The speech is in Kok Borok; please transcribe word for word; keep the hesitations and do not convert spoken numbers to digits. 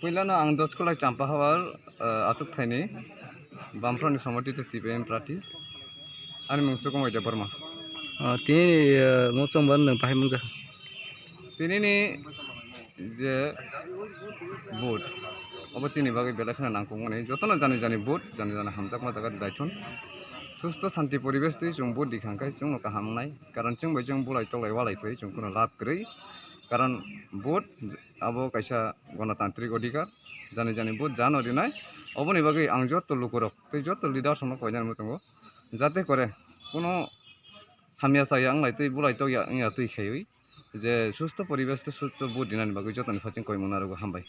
Puilano ang Doskolai Champa Habar, eh, achuk thaini Bamfroni Somoti tei C P I M prati. Ani mung Sukumoi Debbarma. Ah, tini, eh, mochong ban nang pahai mungja. Tinini je vote, obo chini bagwi belai kheno nangkukmani. Jotono jani jani vote, jani jani hamjakma jaga daithon. Susto santi poribesh twi chwng vote dikhang khai chwngno kaham wngnai. Karon chwng bai chwng bulai toklai walai phai chwng kuno lab kwrwi. Karon vote abo kaisa gonotantrik odhikar, jani jani vote jano rinai. Oboni bagwi ang joto lukurok tei joto leaders rokno koinani muchungo, jate kore kuno hamya chaya wnglai twi bulai tokya wngya twi khaiwi je susto poribesh tei susto vote rinani bagwi jotoni phaching koimung narwgo. Hambai.